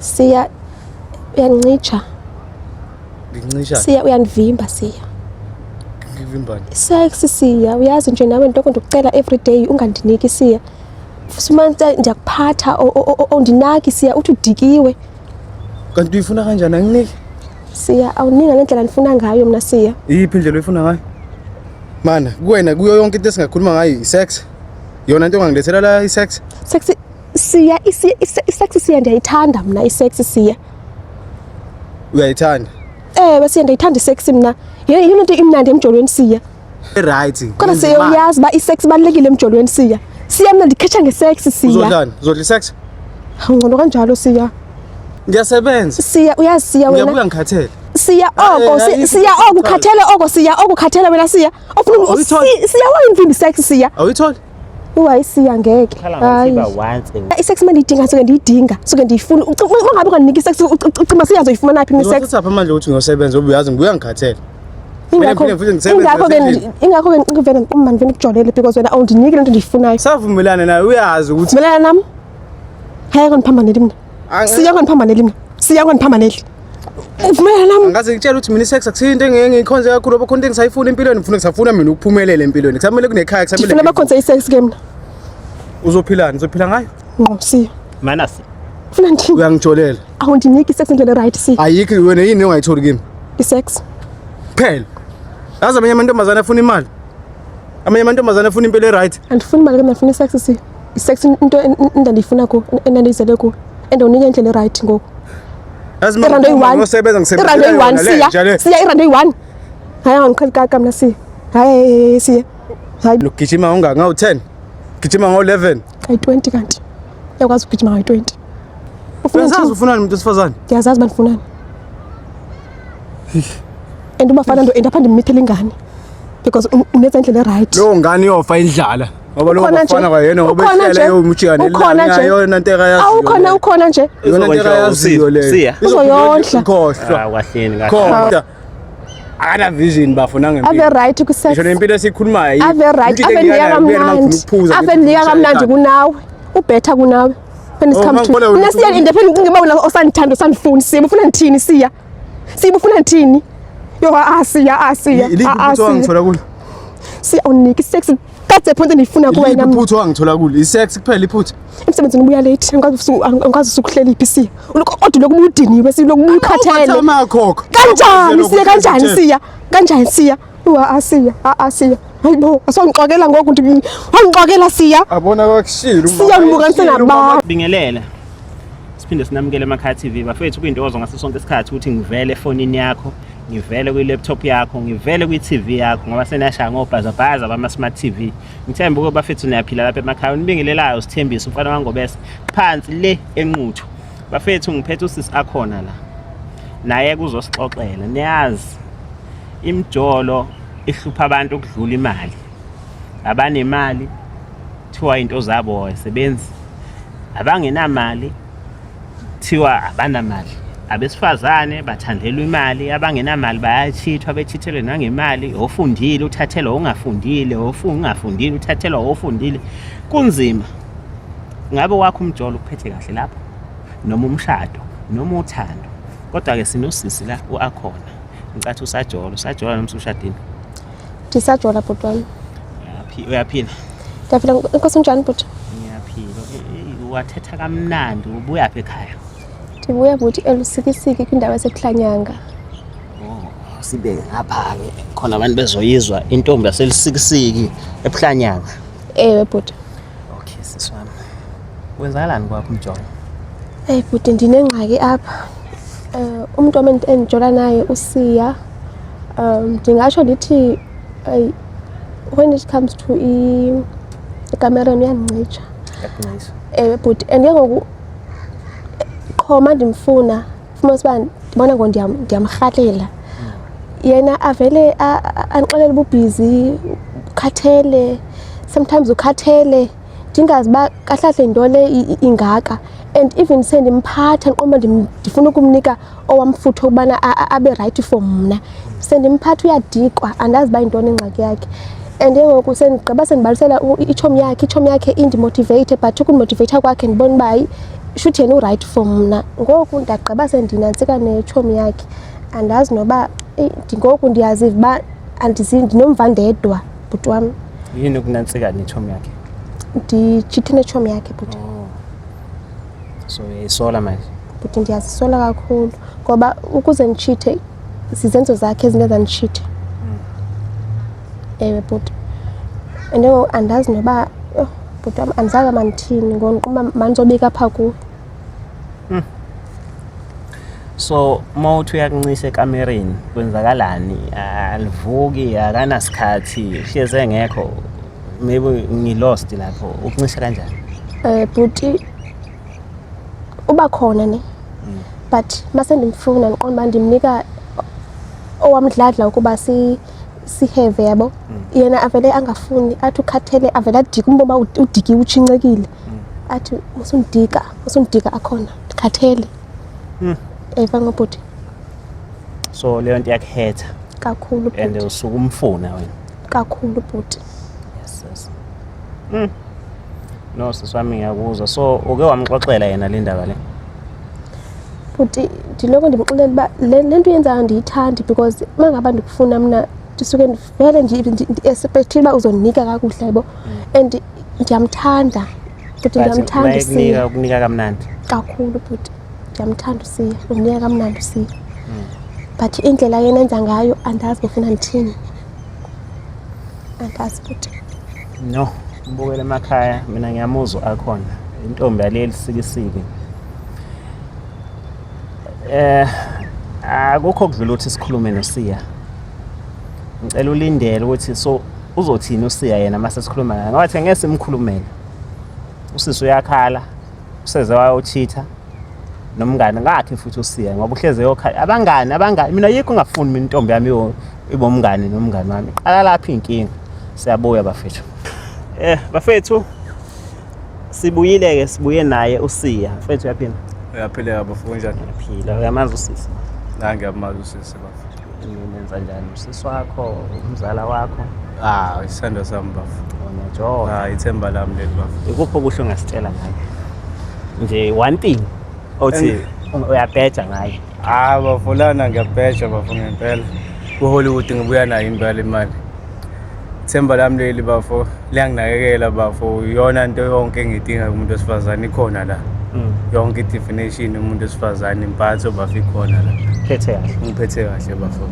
Siya, uyandincitsha. Ngincisha. Siya, uyandivimba, Siya. Ngivimbani? Sex, Siya, uyazi nje nawe ntoko ndikucela everyday ungandiniki, Siya. Fumanise ndiyakuphatha, ondinaki, Siya, uthi udikiwe. Kanti uyifuna kanjani anginiki? Siya, awuninga ngendlela ndifuna ngayo mna, Siya. Iyiphi indlela oyifuna ngayo? Mana, kuwena kuyo yonke into esingakhuluma ngayo i-sex. Yona into ongangilethela la i-sex. Sex, Siya, i-sex, Siya, ndiyayithanda mna i-sex, Siya. Uyayithanda. Ewe, Siya, ndiyayithanda i-sex mna. Yeyona nto imnandi emjolweni, Siya. Right. Kodwa Siya, uyazi uba i-sex ibalulekile emjolweni, Siya. Siya, mna ndikhetha nge-sex, Siya. Uzodlani? Uzodla i-sex? Ngcono kanjalo, Siya. Ngiyasebenza. Siya, uyazi, Siya, wena. Ngiyabuya ngikhathele. Siya, oko Ayikho Siya, oko ukhathele, oko, Siya, oko ukhathele wena, Siya. Ofuna Awuyitholi? Siya, wayimvimbi i-sex, Siya. Awuyitholi? Uhayi, Siya, ngeke. Khala Hayi. ngosiba once a week. I-sex uma ndiyidinga, suke ndiyidinga, suke ndiyifuna. Uma ngabe ungandinika i-sex, ucima siyazoyifumana phi i-sex? Ngizothatha amandla ukuthi ngiyosebenza ngoba uyazi ngibuya ngikhathele. Ingakho Mina futhi ngisebenza ingakho ke nasendlini. Ingakho ke ngivele uma ngivele kujolele because wena awundiniki lento endiyifunayo. Savumelana naye, uyazi ukuthi Vumelana nami? Hayi, ngandiphambaneli mna. Siya, ngandiphambaneli mna. Siya, ngandiphambaneli. Uvumelana nami? Angaze ngitshela ukuthi mina i-sex akusiyo into engiyikhonze kakhulu ngoba khona into engisayifuna empilweni, ngifuna ngisafuna mina ukuphumelela empilweni. Kusamele kunekhaya, kusamele. Ndifuna bakhonze i-sex ke mna. Uzophilani? Uzophila ngayo? Ngqo, Siya. Mana si. Ufuna ndithini? Uyangijolela. Awundiniki i-sex ngendlela right, Siya. Ayikho wena, yini ongayitholi kimi? I-sex. Phela. Yazi amanye amantombazane afuna imali. Amanye amantombazane afuna impilo e-right. Andifuni imali ke mna, ndifuna i-sex, Siya. I-sex into endandiyifuna kuwo, endandiyizele kuwo. And unika indlela e-right ngoku. Yazi Irandi eyi-one. Ngosebenza. Irandi eyi-one, Siya. Siya, irandi eyi-one. Hayi, angiqheli kaka mna, Siya. Hayi, Siya. Hayi. Ugijima ungaka ngawu-10. Gijima ngo-11. Kayi-20 kanti. Uyakwazi ukugijima ngayi-20. Ufuna Uyazazi ndithini? ufunani umuntu wesifazane? Ndiyazazi uba ndifunani. And ubafana ndo and apha ndimithela ingane. Because unenza indlela e-right. Lowo ngane iyofa indlala. Ngoba lowo Ukhona nje. bafana kwayena ngoba Ukhona ehlele nje. yomjika Ukhona nje. yona nto ekayaziyo. Awukhona, ukhona nje. Yona nto ekayaziyo leyo. Siya. Uzoyondla. Khohlwa. Ah, kahleni kahle. Khohlwa. Akana vision bafuna ngempilo. Ave right kwi-sex. Ngisho nempilo esiyikhulumayo. Ave right, ave ndiyeka kamnandi. Ave ndiyeka kamnandi kunawe. U-better kunawe. When it Oh, comes to mangibona wena. Mina, Siya, independent, ngiba wena osandithanda, osandifuni, Siya, ufuna ndithini, Siya? Siya, ufuna ndithini? Yo, ah, Siya, ah, Siya. Iliphi Ah, ah, iphutha Siya. wangithola kulo? Siya, awuniki i-sex. That's the point endiyifuna kuwena Iliphi mna. iphutha wangithola kulo? I-sex kuphela iphutha. Emsebenzini ubuya late, angikwazi usukuhlela iphi, Siya. Kodwa lokhu ubudiniwe, Siya, lokhu ubukhathele. Amakhokho. Kanjani, Siya, kanjani, Siya? Kanjani, Siya? Wa, asiya, asiya. Hayibo, asongixokela ngoku, wangixokela, Siya. Abona kwakushilo. Siya, ngibukanise nabantu. Bingelela. Siphinde sinamukele emakhaya TV bafethu, kuyintokozo ngaso sonke isikhathi ukuthi ngivele efonini yakho, ngivele kwi-laptop yakho, ngivele kwi-TV yakho ngoba senashaya ngobhazabhaza bama-smart TV. Ngithemba ukuba bafethu niyaphila lapha emakhaya. Unibingelelayo Sithembiso umfana waNgobese phansi le eNquthu. Bafethu, ngiphethe usisi akhona la. Naye kuzosixoxela. Niyazi imijolo ihlupha abantu ukudlula imali. Abanemali kuthiwa into zabo ayisebenzi. Abangenamali kuthiwa abanamali. Abesifazane bathandelwa imali, abangenamali bayachithwa, bechithelwe nangemali. Ofundile uthathelwa ongafundile, ungafundile uthathelwa ofundile. Kunzima. Ngabe wakho umjolo ukuphethe kahle lapho noma umshado noma uthando? Kodwa-ke sinosisi la u-Akhona. Ngicathi usajola, usajola noma usushadile? Ndisajola, bhuti wami. Uyaphila? Ndiyaphila, inkosi. Unjani, bhuti? Ngiyaphila. Wathetha kamnandi, ubuyaphi ekhaya? Ndibuya, bhuti, eLusikisiki, kwindawo yaseKuhlanyanga. Oh, sibeke ngapha-ke khona abantu bezoyizwa intombi yaseLusikisiki eBuhlanyanga. Ewe, bhuti. Okay, sisi wami. Kwenzakalani kwakho umjolo? Hey bhuti, ndinengxaki apha. Umntu wam endijola naye, uSiya, ndingatsho ndithi when it comes to ekamereni uyandincitsha. Yakuncisa. Ewe bhuti, and ke ngoku qho ma ndimfuna, fumanise uba ndibona ngo ndiyamrhalela. Yena avele andixelele uba u-busy, ukhathele, sometimes ukhathele. Ndingazi uba kahle kahle yinto le ingaka. And even sendimphatha, ndiqonda uba ndifuna ukumnika owam mfutho ukubana abe right for mna. Sendimphatha uyadikwa, andazi uba yintoni ingxaki yakhe. And ke ngoku sendigqiba sendibalisela itshomi yakhe, itshomi yakhe indi-motivate, but ukundi-motivate kwakhe ndibona uba hayi. Shuthi yena u-right for mna. Ngoku ndagqiba sendinantsika netshomi yakhe. Andazi noba eyi, ngoku ndiyaziva uba ndinomva ndedwa bhuti wam. Yini ukunantsika netshomi yakhe? Nditshithe netshomi yakhe bhuti. Oh. So uyayisola manje? Bhuti, ndiyazisola kakhulu ngoba ukuze nditshithe zizenzo zakhe ezindenza nditshithe. Ewe bhuti. And ke ngoku andazi noba, yho bhuti wam, andizazi uba mandithini ngoku, ndiqonda uba mandizobika apha kuwe. So uma uthi uyakuncisha ekamereni kwenzakalani? Alivuki, akanasikhathi, uhlezi engekho. Maybe ngi-lost lapho. Ukuncisha kanjani? Bhuti, uba khona ne, but mase ndimfuna ndiqonda uba ndimnika owamdladla ukuba siheve yabo. Yena avele angafuni, athi ukhathele, avele adike, umbona uba udikiwe, utshincekile. Athi usundika, usundika akhona, ndikhathele. Eva ngobhuti. So leyo nto iyakuhetha. Kakhulu And bhuti. usuke umfuna wena. Kakhulu bhuti. Yes. No, sisi wami, ngiyakuzwa. So uke wamxoxela yena le ndaba le? Bhuti, ndiloko ndimxelela uba le nto uyenzayo andiyithandi, because uma ngaba ndikufuna mna ndisuke ndivele ndi-expectile uba uzondinika kakuhle yabo, and ndiyamthanda bhuti. But Ndiyamthanda uSiya. mayekunika, ukunika kamnandi? Kakhulu bhuti, ndiyamthanda uSiya, undinika kamnandi uSiya, but indlela yena enza ngayo andazi bofuna ndithini, andazi bhuti. No, mbukele emakhaya, mina ngiyamuzwa akhona. Intombi yaleli sikisiki. Akukho kudlula ukuthi sikhulume noSiya. Ngicela ulindele ukuthi so uzothini uSiya yena mase sikhuluma naye. Ngoba thina ngeke simkhulumele. Usisi uyakhala, useze wayochitha nomngane ngakhe futhi uSiya, ngoba uhleze yokhala abangani. Mina yikho ngafuni mina intombi yami ibe umngane nomngane wami. Qala lapha inkinga. Siyabuya bafethu. Bafethu, sibuyile ke, sibuye naye uSiya. Mfethu, uyaphila? Uyaphila bafo, kunjani? Uyaphila. Uyamazi usisi? La, ngiyamazi usisi bafo. Nenza njani? Usisi wakho, umzala wakho? Ah, isithando sami bafo. Uyajola? Ah, ithemba lami leli bafo. Ikuphi okuhle ongasitshela ngaye? Nje one thing othi uyabheja ngaye. Ah bafo, lana ngiyabheja bafo ngempela. Ku-Hollywood ngibuya nayo impela imali. Ithemba lami leli bafo, liyanginakekela bafo. Iyona nto yonke engiyidinga kumuntu wesifazane ikhona la. Yonke i-definition yomuntu wesifazane, impatho bafo, ikhona la. Phethe kahle. Ngiphethe kahle bafo.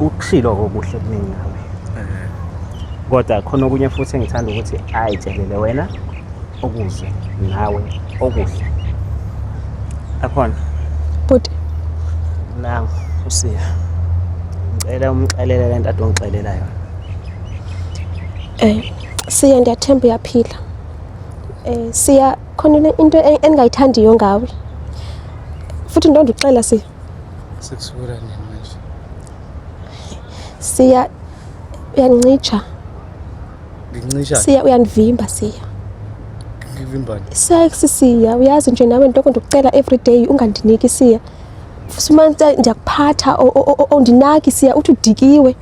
Ukushilo okuhle kuningi ngawe. Kodwa khona okunye futhi engithanda ukuthi ayitshelele wena okuzwe nawe okuhle. Akhona. Bhuti. Nangu uSiya. Ngicela umxelele lento ade ongixelela yona. Siya, ndiyathemba uyaphila. Siya, khona into endingayithandiyo ngawe. Futhi into ndikuxela, Siya. Sekusukela nini manje? Siya, uyandincitsha. Ngincisha. Siya, uyandivimba, Siya. Ngivimbani? Sex, Siya, uyazi nje nawe ndiloko ndikucela every day ungandiniki, Siya. Fumanise ndiyakuphatha, ondinaki, Siya, uthi udikiwe.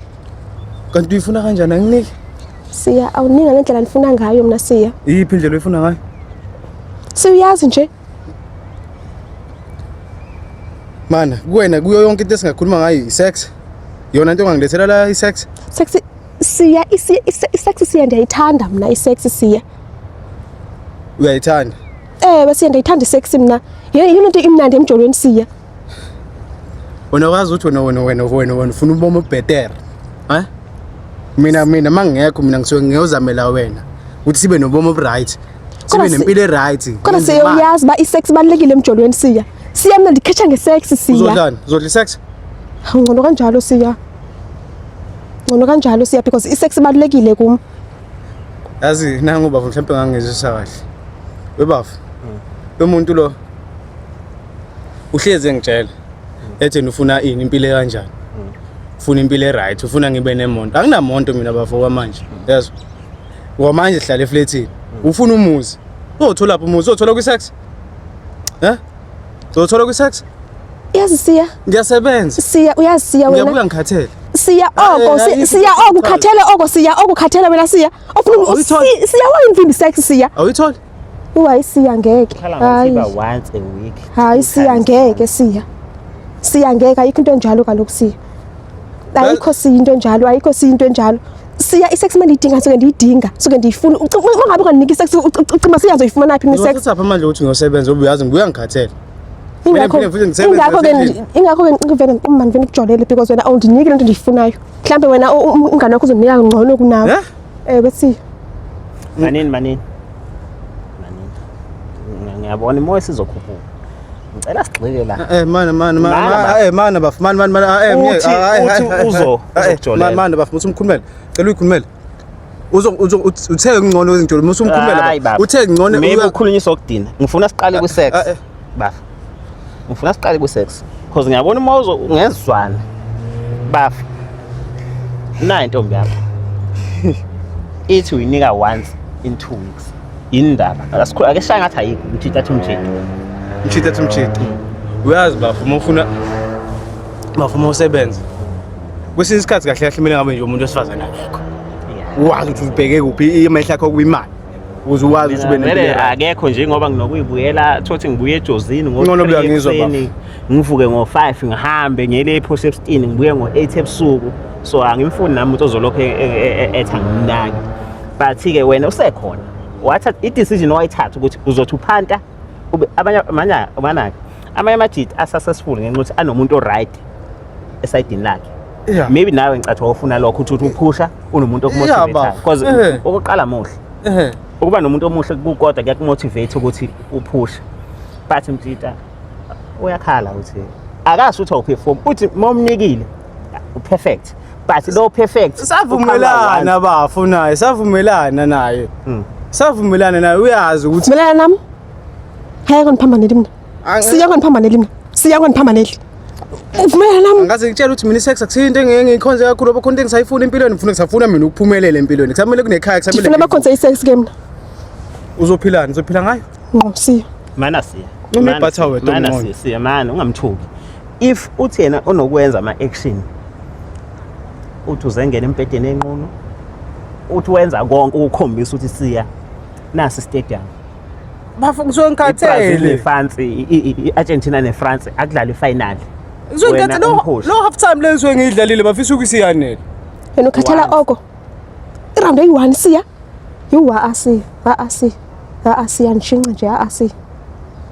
Kanti uyifuna kanjani, anginiki? Siya, awuningi ngale ndlela ndifuna ngayo mna, Siya. Iyiphi indlela oyifuna ngayo? Siya, uyazi nje. Mana, kuwena kuyo yonke into esingakhuluma ngayo i-sex. Yona into ongangilethela la i-sex. Sex, Siya, i-sex, Siya, ndiyayithanda mna i-sex, Siya. Uyayithanda? Ewe Siya, ndiyayithanda i-sex mna. Yeyona nto imnandi emjolweni, Siya. Wena wazi ukuthi wena ufuna ubomi obhetere. Eh? Mina mangingekho, mina ngisuke ngiyozamela wena ukuthi sibe nobomi obu-right. Sibe nempilo e-right. Kodwa ngenze Siya, imali. uyazi uba i-sex ibalulekile emjolweni, Siya. Siya, mna ndikhetha nge-sex, Siya. Uzodlani? Uzodla i-sex? Hawu, ngcono kanjalo, Siya. Ngcono kanjalo, Siya, because i-sex ibalulekile kum. Yazi nangu bafo, mhlawumbe ngangizwisa kahle. Webafo. Lo muntu lo uhlezi engitshela ethi yena ufuna ini, impilo kanjani? Ufuna impilo e-right, ufuna ngibe nemonto. Anginamonto mina bafo kwamanje. Yezwa? Kwamanje sihlala efletini. Ufuna umuzi. Uzothola phi umuzi? Uzothola kwi-sex? Eh? Uzothola kwi-sex? Yazi, Siya, Ngiyasebenza. Siya, uyazi, Siya, wena. Ngiyabuya ngikhathele. Siya oko, Siya oko ukhathele oko, Siya oko ukhathele wena, Siya. Ofuna Awuyitholi? Siya, wayimvimbi sex, Siya. Awuyitholi? Hayi Siya ngeke. Khala ngokuthi Hayi. iba once a week. Hayi two Siya times a ngeke month. Siya. Siya ngeke, ayikho into enjalo kaloku Siya. Ayikho Siya into enjalo, ayikho Siya into enjalo. Siya i-sex manje ndiyidinga, suke ndiyidinga, suke ndiyifuna. Uma ngabe ungandinika i-sex ucima Siya uzoyifumana phi i-sex? Ngizothatha amandla ukuthi ngiyosebenza ngoba uyazi ngibuya ngikhathele. Mina Ingakho ngiphinde futhi ngisebenze ingakho ke nasendlini. ingakho ke ngivele uma ngivele ngikujolele because wena awundiniki lento endiyifunayo. Mhlambe wena umngane wakho uzondinika ngcono kunawe. Eh? Ewe Siya. Manini manini. Manini. Ngiyabona imoya isizokhuphuka. Ngicela sigxile la. Eh mana mana Mana, mana bafo. eh mana bafo mana mana mana eh Uthi- uthi uzokujolela. Mana bafo usumkhulumela. Cela uyikhulumele. Uzo uzo uthe ngcono izintolo musumkhulumela Hayi, bafo. baba. Uthe ngcono Maybe ukhulunyiswa ukudina. Ngifuna siqale ku sex. Ah, eh. Bafo. Ngifuna siqale ku sex. Because ngiyabona uma uzo ungezwana. Bafo. Nayi intombi yakho. Ithi uyinika once in 2 weeks. Yini indaba? Asikhulu ake shaya ngathi ayikho umthinta athi umthinta. Mchitha athi mchitha. Uyazi bafo uma ufuna bafo uma usebenza. Kwesinye isikhathi kahle kahle kumele ngabe nje umuntu wesifazane akekho. Wazi ukuthi ubheke kuphi imehla yakho kuyimali. Ukuze uwazi ukuthi ube Vele nempilo. akekho nje ngoba nginokuyibuyela thothi ngibuye eJozini ngo Ngcono 3 uyangizwa, ekuseni, ngivuke ngo-5 ngihambe ngiyele ePort Shepstone ngibuye ngo-8 ebusuku so angimfuni nami umuntu ozolokhu ethi angimnaki but-ke wena usekhona wathatha i-decision owayithatha ukuthi uzothi uphanta ube abanye manje manake amanye amajita a-successful ngenxa yokuthi anomuntu o-right esayidini lakhe. Yeah. Maybe nawe ngicathi wawufuna lokho ukuthi uthi uphusha unomuntu Yeah, okumotivate baba. because Eh. okokuqala muhle. Eh. Ukuba nomuntu omuhle kukodwa kuyakumotivate ukuthi uphushe. But mjita uyakhala uthi akasho ukuthi awuperform, uthi momnikile uperfect, but lo perfect Savumelana bafo naye, savumelana naye. Savumelana naye uyazi ukuthi Vumelana nami. Hayi ngiphambaneli mina. Siya ngiphambaneli mina. Siya ngiphambaneli. Uvumelana nami. Angaze ngitshela ukuthi mina isex akusiyo into engiyikhonze kakhulu ngoba khona into engisayifuna empilweni, ngifuna ngisafuna mina ukuphumelela empilweni. Kusamele kunekhaya, kusamele Ndifuna abakhonze i-sex ke mina. Uzophilani? Uzophila ngayo? Ngqo Siya. Mana siya. Noma Mana ibhatha siya, wedwa mana ungcono. siya, siya mana ungamthuki. If uthi yena onokwenza ama action uthi uzengena embhedeni enqunu uthi wenza konke ukukhombisa ukuthi siya nasi stadium. Bafo ngisuke iBrazil ngikhathele. neFrance, i-Argentina neFrance akudlalwa ifinal. Ngisuke Wena ngikhathele umphushe. lo half time le ngisuke ngiyidlalile bafisa ukusiyanele. Wena ukhathala Once. oko. Iround eyi-1 Siya. Yuwa asiya, a asiya. A asiya nishince nje a asiya.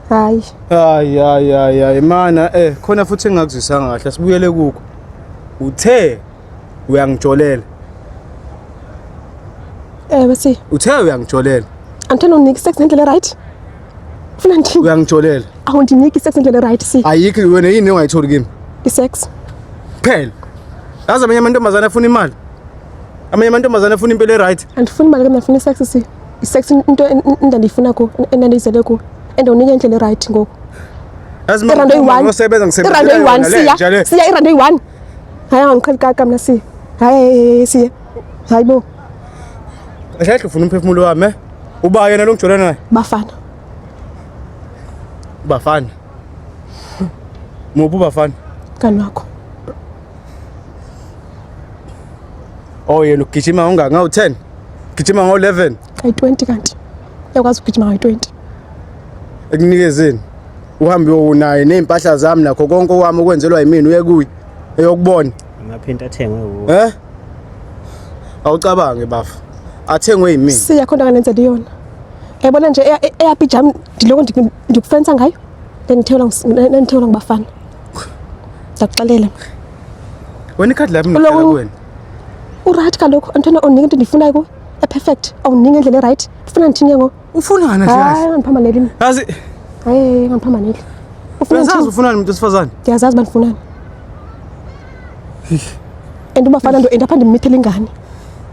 Hayi. Hayi hayi hayi hayi mana eh khona futhi engingakuzwisanga kahle sibuyele kukho. Uthe uyangijolela. Ewe Siya. Uthe uyangijolela. Angithanda undinika i-sex ngendlela right. Ufuna ndithini? Uyangijolela. Awundiniki i-sex ngendlela right Siya. Ayikho wena yini ongayitholi kimi? I-sex. Phela. Yazi amanye amantombazane afuna imali. Amanye amantombazane afuna impilo e-right. Andifuni imali ke mina ndifuna i-sex Siya. I-sex into endandiyifuna kuwe, endandiyizele kuwe. And unika indlela e-right ngoku. Yazi Irandi eyi-1. ngosebenza Irandi eyi-1 Siya. Siya irandi eyi-1. Hayi angiqheli kaka mina Siya. Hayi Siya. Hayi bo Kahle kahle ufuna umphefumulo wami eh? Uba yena lo ngijola naye. bafana. Bafana. Muphi ubafana? Mngani wakho. Oh yena ugijima ngongaki ngawu-10? Gijima ngo-11 Kayi-20 kanti. Uyakwazi ukugijima ngayi-20. ekunikezeni. Uhambe unaye nezimpahla zami nakho konke okwami okwenzelwa yimina uye kuye eyokubona. Amaphenti athengwe wuwe. Eh? Awucabange bafo. Athengwe yimina. Siya khona kanenzela yona. Yabona nje eyapijama ndiloko ndikufensa ngayo. Ndendithelwa ngubafana. Ndakuxelela. Wena ikhadi lami ngicela kuwena. Uright kaloku Antonio awundiniki into endiyifunayo kuwe. E-perfect. Awundiniki ngendlela e-right. Ufuna ndithini ke ngoku? Ufunani nje Hayi kahle? ungandiphambaneli mna. Yazi Hayi ungandiphambaneli. Ufuna uyazazi ndithini? ufunani umuntu wesifazane? Ndiyazazi uba ndifunani. And ubafana ndo end apha ndimmithela ingane.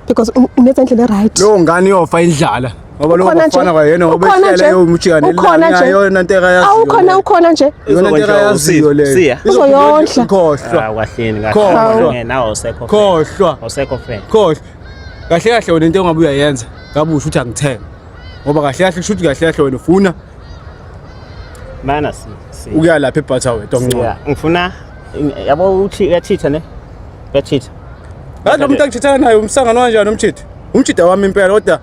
Because unenza indlela e-right. Lowo ngane iyofa indlala. Ngoba lowo Ukhona nje. bafana kwayena ngoba Ukhona ehlele nje. eyomjika Ukhona nelanga nje. yona into ekayaziyo. Awukhona leyo. ukhona nje. Yona into ekayaziyo leyo. Siya. Uzoyondla. Khohlwa. Ah, kahleni Khohlwa. kahle. Nawe awusekho. Khohlwa. Awusekho friend. Khohlwa. Kahle kahle wena into ongabe uyayenza ngabe usho ukuthi angithenge. Ngoba kahle kahle kusho ukuthi kahle kahle wena ufuna Mana si. si. ukuya lapha eBhatha wedwa ngcono. Siya. Ngifuna yabo uthi uyachitha ne? Uyachitha. Yazi lo muntu angithethana naye umsangano kanjani umchitha? Umchitha wami impela kodwa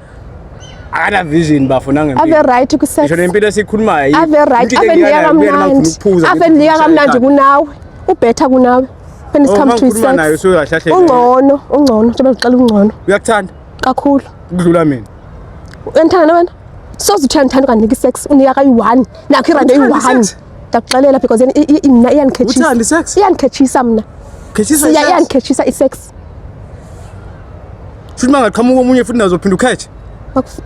Akana vision bafo nangempilo. Ave right ku sex. Ngisho nempilo esikhulumayo ayikho. Ave right, Into ave engiyanayo nika kuyena uma kamnandi. ngifuna ukuphuza, Ave ngithi nika ngishaya kamnandi ikhanda. kunawe. Ubetha kunawe. When it Oh, comes to uma ngikhuluma naye sex. usuke kahle kahle. Ungcono, ungcono, njengoba ngixela ungcono Uyakuthanda kakhulu. ukudlula mina. Uyandithanda na wena? Soze uthi uyandithanda unganiki i-sex, unika kayi-one. Nakho irandi Uthanda eyi-one. i-sex? Ndiyakuxelela because yena mna iyandikhethisa. Uthanda i-sex? Iyandikhethisa mna. Khethisa Siya i-sex. iyandikhethisa i-sex. Futhi uma ngaqhamuka omunye futhi nazophinda ukhethe.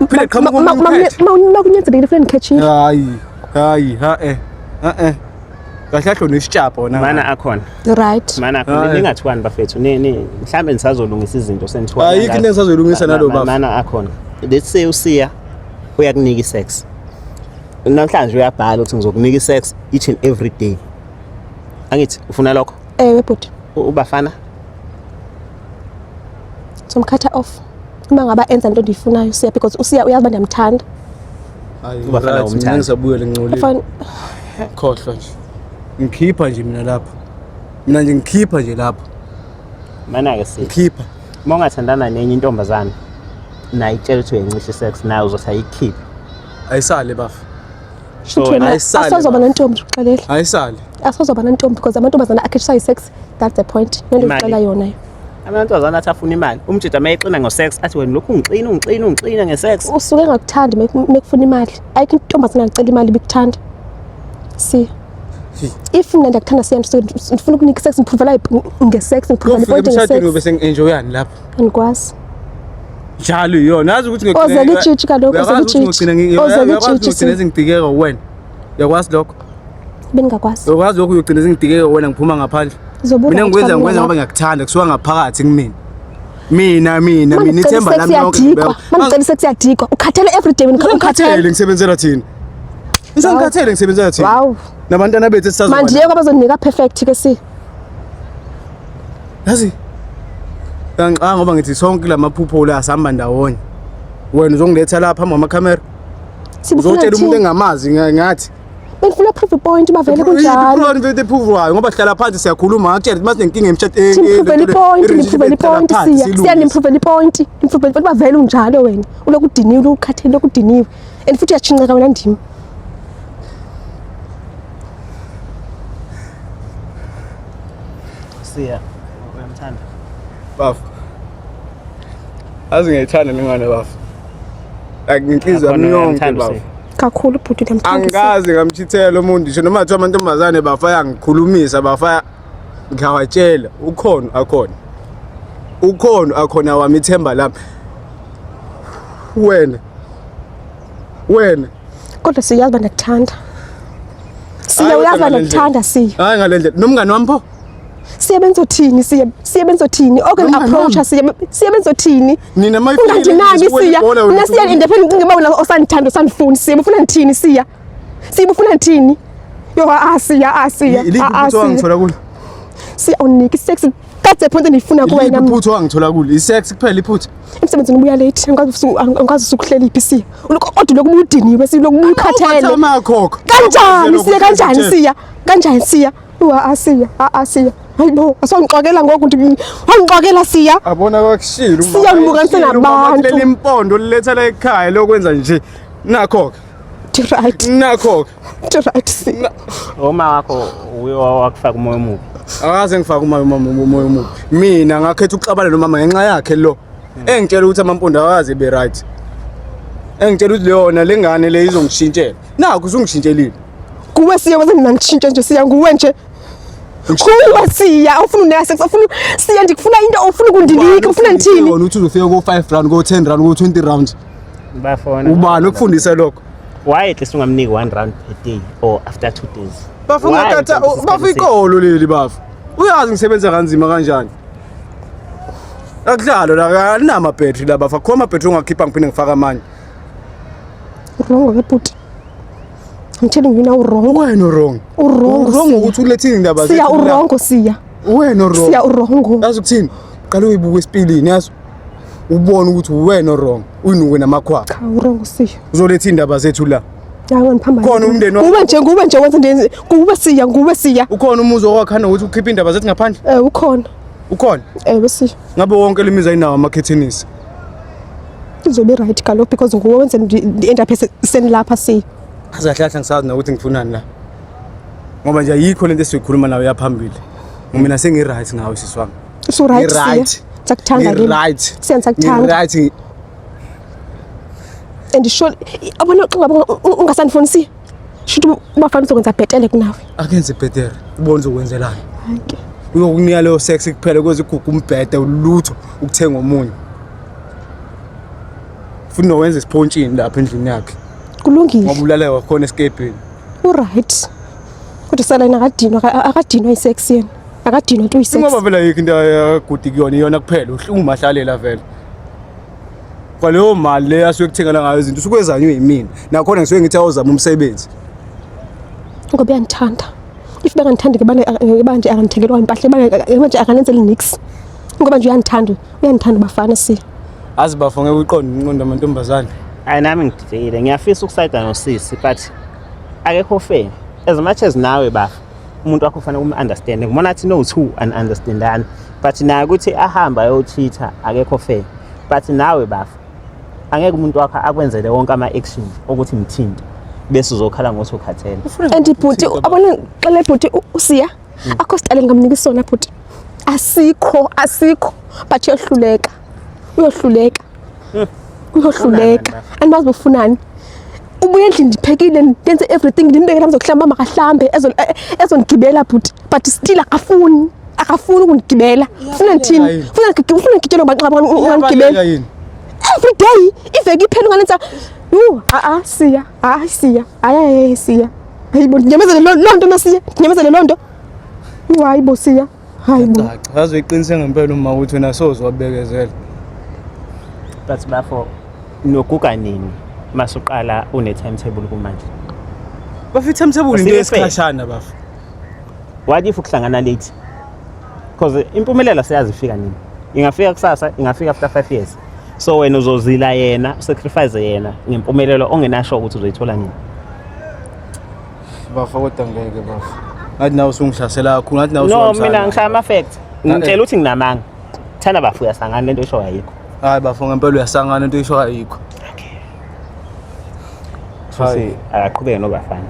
Phinde qhamuka omunye ukhethe. Makunyanzelekile funeka ndikhethile. Hayi, hayi, ha eh. Ha eh. Kahle kahle unesitshapha wona. Mana akhona. Right. Mana akhona. Hayi. Ningathiwani bafethu. Ni ni mhlambe nisazolungisa izinto senithiwana. Ayikho into engisazoyilungisa nalo bafo. Mana akhona. Let's say uSiya uyakunika i-sex. Namhlanje uyabhala ukuthi ngizokunika i-sex each and every day. Angithi ufuna lokho? Ewe bhuti. Ubafana Somkhatha off. Uma ngaba enza into endiyifunayo uSiya because uSiya uyazi uba ndiyamthanda. Hayi, Ubafana right, mina umthanda. ngisabuyele ngingcolile. Ufana Khohlwa nje. Ngikhipha nje mina lapha. Mina nje ngikhipha nje lapha. Mana-ke si. Ngikhipha. Uma ungathandana nenye intombazane naye ikutshela ukuthi uyancisha i-sex naye uzothi ayikhiphe. Ayisale bafa. shuthi wena Ayisale, asozoba baba. nentombi uxelela. Ayisale. Asozoba nentombi because amantombazana akhethiswa yi-sex. That's the point. Lento Imali. ndixela yona. Amantombazane athi afuna imali. Umjita uma exina ngo-sex athi wena lokhu ungixina ungixina ungixina nge-sex. Usuke engakuthandi mekufuna imali. Ayikho intombazana engacela imali ibikuthanda. Si. If mina ndiyakuthanda siya ndifuna ukunika i-sex ndiphuvela nge-sex ndiphuvela Kufika ipoint emshadweni nge-sex. ube sengi-enjoyani lapho. Andikwazi. Njalo iyona. Yazi ukuthi ngiyogcina- Ozela itshitshi kaloku, Uyakwazi ozela ukuthi itshitshi. ngiyogcina Ozela uyakwazi itshitshi, ngiyogcina si. sengidikeka wena. Uyakwazi lokho? Bengingakwazi. Uyakwazi lokho uyogcina sengidikeka wena ngiphuma ngaphandle. Uzobuka Mina ngikwenza ukuthi ngikwenza ngoba ngiyakuthanda kusuka ngaphakathi kumina. Mina mina mina ithemba lami lonke. siyadikwa. Mangicela i-sex siyadikwa. Ukhathele every day wena ukhathele. Ngikhathele ngisebenzela thina. Ngisangikhathele ngisebenzela thina. Wow. Nabantwana bethu esisazoba. Manje yeko abazondinika perfect ke si. Yazi. Ngangicanga ngoba ngithi sonke lamaphupho la sihamba ndawonye. Wena uzongiletha lapha phambi kwamakhamera. Sibufuna Uzotshela umuntu thini? engamazi ngathi. Bengifuna prove point uba vele kunjalo. Ipro ephuvayo ngoba sihlala phansi siyakhuluma ngakutshela ukuthi masinenkinga emshadweni. Nimphuvele ipoint, nimphuvele ipoint siya. Siya nimphuvele ipoint, nimphuvele ipoint uba vele unjalo wena. Ulokhu udiniwe, ulokhu ukhathele, ulokhu udiniwe. And futhi uyachinqeka wena ndimi. Siya uyamthanda. Bafo. Azi ngiyayithanda lengane bafo. Like ngenhliziyo yami Akhona yonke uyamthanda bafo. uSiya. Kakhulu bhuti ndiyamthanda. Siya. Angikaze ngamchithela umuntu ngisho noma kuthiwa amantombazane bafaya ngikhulumisa bafaya ngiyawatshela ukhona akhona. Ukhona akhona wami ithemba lami. Wena. Wena. Kodwa siyazi uba ndiyakuthanda. Siya Hayi, uyazi kodwa uba ngale ndiyakuthanda siya. Hayi ngale ndlela. Nomngani wami pho? Siya benzothini siya? Siya benzothini? Oke Nomngani approach wami. siya. Siya benzothini? Nina mayifikile Ungandinaki isiwele siya. ibhola wena Mina siya independent ngicinga uba wena osandithanda osandifuni siya ufuna ndithini siya? Siya ufuna ndithini? Yo a siya a siya. Iliphi a iphutha siya. owangithola kulo? Siya unike sex. That's the point endiyifuna Iliphi kuwena. mna. iphutha owangithola kulo? I-sex kuphela iphutha. Emsebenzini ubuya late. Angikwazi usukuhlela iphi siya. Ulokhu kodwa lokhu ubudiniwe siya lokhu ubukhathele. Overtime ayakhokha. Kanjani siya kanjani siya? Kanjani siya? Uwa asiya, a asiya. Hayibo, asongixokela ngoku ndi wangixokela siya. Abona kwakushilo uma. Siya ngibukanise nabantu. Leli impondo liletha la ekhaya lokwenza nje. Nakho ke. Ndi right, Nakho ke. ndi right siya. Uma wakho uye wakufaka umoya omubi. Akaze ngifake umoya umoya omubi. Mina ngakhetha ukuxabana nomama ngenxa yakhe lo. Engitshela ukuthi amampondo akaze be right. Engitshela ukuthi leyona lengane le izongishintshela. Nakho usungishintshelile. Kuwe siya wenza mina ngitshintshe nje siya nguwe nje. Kuwe siya ufuna unika sex ufuna siya ndikufuna into ufuna ukundilika ufuna ndithini? Wona uthi uzofika ko 5 round ko 10 round ko 20 rounds. Bafona. Ubani okufundisa lokho? Why at least ungamniki one round per day or after 2 days? Bafo Why ngathatha mhlawumbe bafo isikhathi ikolo leli bafo. Uyazi ngisebenza kanzima kanjani. Akudlalwa la alinama battery la bafo. Akukho ama battery ongakhipha ngiphinde ngifaka amanye. Wrong ke bhuti. I'm telling you now wrong. Wena wrong. Uwrong, Wrong Siya. ukuthi ulethe indaba Siya zethu la. uwrong siya. Wena wrong. Siya uwrong. Yazi ukuthini? Qala uyibuke esipilini yazi. Ubone ukuthi wena wrong. Uyinuke namakhwapha. Cha uwrong siya. Uzoletha indaba zethu la. Hayi wena phambana. Khona umndeni wakho- Nguwe nje nguwe nje wenza nje nguwe siya nguwe siya. Ukhona umuzi owakhanda ukuthi ukhiphe indaba zethu ngaphandle? Eh ukhona. Ukhona. Ewe siya. Ngabe wonke lemizi ayinawo amakhethenisi. Izobe right kaloku because nguwe wenze ndi-end up senilapha siya. Azi kahle kahle ngisazi nokuthi ngifunani la. Ngoba nje ayikho lento esizoyikhuluma nawe yaphambili. Mina sengi-right ngawe sisi wami. Usu-right Siya. Ngi-right. Ngisakuthanda ke. Ngi-right. Siya ngisakuthanda. Ngi-right. And sure abona xa ngabe ungasandifuni Siya. Shuthi ubafana uzokwenza bhetele kunawe. Akenze bhetere. Ubone uzokwenzelani. Hayi ke. Uyokunika leyo sex kuphela kuze igugu umbhede ulutho ukuthenga omunye. Futhi nowenza isiphontshini lapha endlini yakhe. Kulungile. Ngoba ulale wakhona esikebheni. Uright. Kodwa sala yena akadinwa akadinwa isex yena. Akadinwa tu isex. Ngoba vele ayikho into ayagudi kuyona iyona kuphela uhlungumahlalela vele. Kwaleyo mali le asuke kuthengela ngayo izinto usuke ezanywe yimina. Nakhona ngisuke ngithi awuzama umsebenzi. Ngoba uyangithanda. If bekangithandi ke bane manje akangithengelwa impahla manje akanenzeli nix. Ngoba nje uyangithanda, uyangithanda bafana si. Azi bafo ngeke uqonde inqondo amantombazane. Hayi nami ngididekile ngiyafisa ukusayida nosisi but akekho fair as much as nawe bafa umuntu wakho ufanele umu-understande ngibona athi no two un-understandani but naye ukuthi ahambe ayochitha akekho fair but nawe bafa angeke umuntu wakho akwenzele wonke ama-action okuthi mthinte bese uzokhala ngokuthi ukhathele. And bhuti abona xele bhuti uSiya akho sitale ngamnika isona bhuti. Asikho asikho but uyohluleka. Uyohluleka. Uyohluleka. Andimazi ufunani. Ubuye endlini ndiphekile ndenze everything ndimbekela ngizokuhlamba makahlambe ezondigibela bhuti but still akafuni. Akafuni ukundigibela. Ufuna ndithini? Ufuna ufuna ngigitshele ngoba nxa ungandigibeli. Yini? Every day iveki iphela ungalenza yhu a-a Siya hayi Siya hayi hayi Siya hayibo ndinyamezele loo nto nasiya ndinyamezele loo nto. Yhu hayi bo Siya hayi bo. Cha, yazi uyiqinise ngempela uma ukuthi wena soze wabekezela. But bafo noguga nini masuqala une timetable kumanje? Bafo i-timetable into Asibe fair. yesikhashana bafo. What if ukuhlangana late? Because impumelelo siyazi ifika nini. Ingafika kusasa, ingafika after 5 years. So wena uzozila yena, usacrifice yena ngempumelelo ongenasho ukuthi uzoyithola nini. Bafo kodwa ngeke bafo. Ngathi nawe usungihlasela kakhulu, ngathi nawe No, usuhambisana mina naye. ngishaya ama facts. Ngitshela ukuthi nginamanga. Thana bafo uyasangana lento esho ayikho. Hayi bafo ngempela uyasangana into esho ayikho. Futhi akaqhubeke nobafana.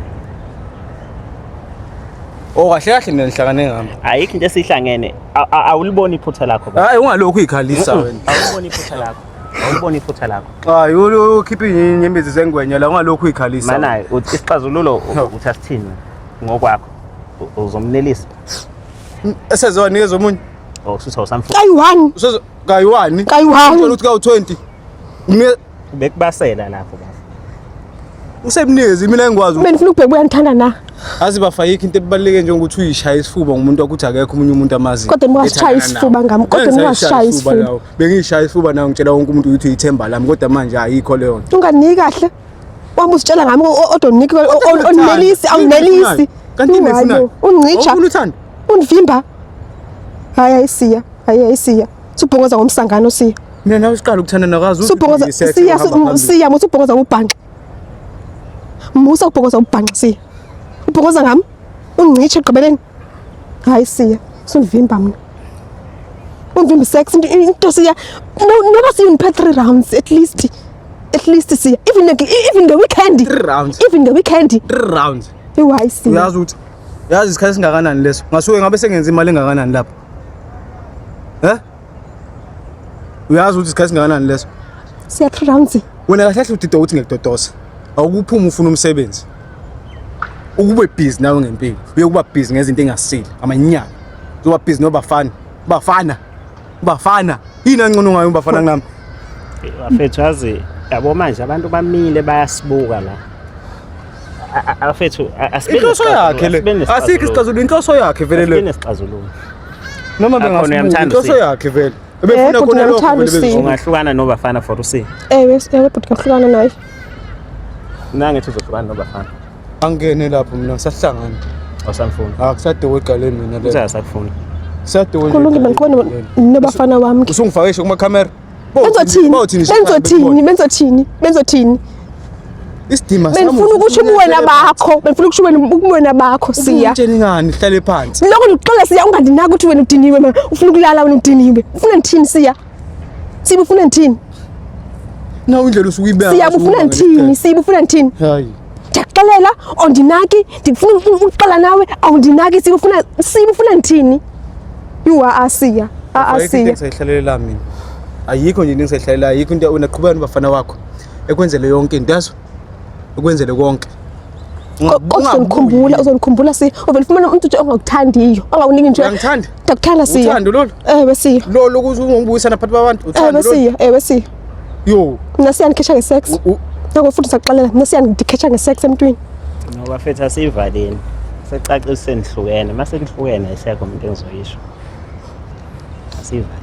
Oh kahle kahle mina nihlangane ngami. Ayikho into esihlangene. Awuliboni iphutha lakho baba. Hayi ungalokhu uyikhalisa wena. Awuliboni iphutha lakho. Awuliboni iphutha lakho. Hayi ukhipha inyembezi zengwenya la ungalokhu uyikhalisa. Mana uthi isixazululo uthi asithini ngokwakho. Uzomnelisa. Esezowanikeza omunye. Oh kusho awusamfuni. Kayi-one. Usezo kayi-1. Kayi-one. Uthola ukuthi kawu-20. Mina Bekubasela lapho baba. usemnikeze mina engikwazi. Mina ngifuna ukubheka uyangithanda na. Azi bafa yikho into ebaluleke njengokuthi uyishaya isifuba ngumuntu wakho ukuthi akekho omunye umuntu amaziyo. Kodwa niwasishaya isifuba ngami, kodwa niwasishaya isifuba. Bengishaya isifuba nawe ngitshela wonke umuntu ukuthi uyithemba lami kodwa manje ayikho leyo nto. Unganiki kahle. Wami usitshela ngami odoniki onelisi awunelisi. Kanti yini efunayo? Ungcitsha. Awufuni uthando? Undivimba. Hayi hayi Siya, hayi hayi Siya. Subhongoza ngomsangano Siya. Mina nawe siqala ukuthandana kazi Subhongoza Siya Siya musa ubhongoza ngobhanxa. Musa ubhongoza ubhanxa Siya. Ubhongoza ngami? Ungcitshe ekugqibeleni. Hayi Siya, sundivimba mina. Undivimba sex into Siya. Noba siya undiphe 3 rounds at least. At least Siya. Even the weekend. 3 rounds. Even the weekend. 3 rounds. Hayi Siya. Uyazi ukuthi yazi isikhathi singakanani leso. Ngasuke ngabe sengenza imali engakanani lapho. Eh? Uyazi ukuthi isikhathi singakanani leso? Siya 3 rounds. Wena kahle kahle udida ukuthi ngikudodosa. Awukuphuma ufuna umsebenzi. Ukube busy nawe ngempilo. Uyokuba busy ngezinto engasile, amanyala. Uzoba busy nobafana. Bafana. Bafana. Yini angcono ngayo bafana kunami? Bafethu yazi yabo manje abantu bamile bayasibuka la. Abafethu Inhloso yakhe le. Asikho isixazululo, inhloso yakhe vele le. Asibene nesixazululo. Noma Akhona bengasibuki uyamthanda inhloso uSipho. yakhe vele. Ebefuna bhuti khona lokho ngiyamthanda vele uSipho. bezofuna. Ungahlukana nobafana for usi. Ewe, ewe bhuti ngahlukana naye. Nangithi uzohlukana nobafana. Angene lapho mina ngisahlangana. Awusamfuni. Akusadowe egaleni mina Uthi le. akasakufuni. Sadowe. Kulungile ngikhona nobafana wami. Usungifake ngisho kuma-camera. Benzothini? Benzothini? Benzothini? Benzothini? Isidima sami. Benifuna ukusho ubuwena bakho, benifuna ukusho wena ubuwena bakho Siya. Ungitsheni ngani hlale phansi. Lokho ngikuxolela Siya ungandinaki ukuthi wena udiniwe ma ufuna ukulala wena udiniwe. Ufuna ngithini Siya? Siya ufuna ngithini? Nawu indlela osuke uyibeka. Siya ufuna ndithini? Siya ufuna ndithini? Hayi. Ndiyakuxelela awundinaki, ndifuna ukuxela nawe awundinaki. Siya ufuna, Siya ufuna ndithini? Yhu a Siya, a Ayikho into Siya. engisayihlalela mina. Ayikho nje into engisayihlalela, ayikho into wena qhubeka nobafana wakho. Ekwenzele yonke into yazo. Ekwenzele konke. Kodwa uzondikhumbula, uzondikhumbula Siya. Uvele ufumane umntu nje ongakuthandiyo, ongakuniki nje. Uyangithanda? Ndiyakuthanda Siya. Uthando lolu? Ewe Siya. Lolu ukuze ungibuyisana phakathi kwabantu. Ewe Uthando lolu. Siya, ewe Siya. Yo. Mna Siya ndikhetsha nge-sex. Nako futhi ndisakuxelela, mna Siya ndikhetsha nge-sex emntwini. No bafethu asiyivaleni. Secacile senihlukene. Uma senihlukene ayisekho umuntu engizoyisho. Asiyivale.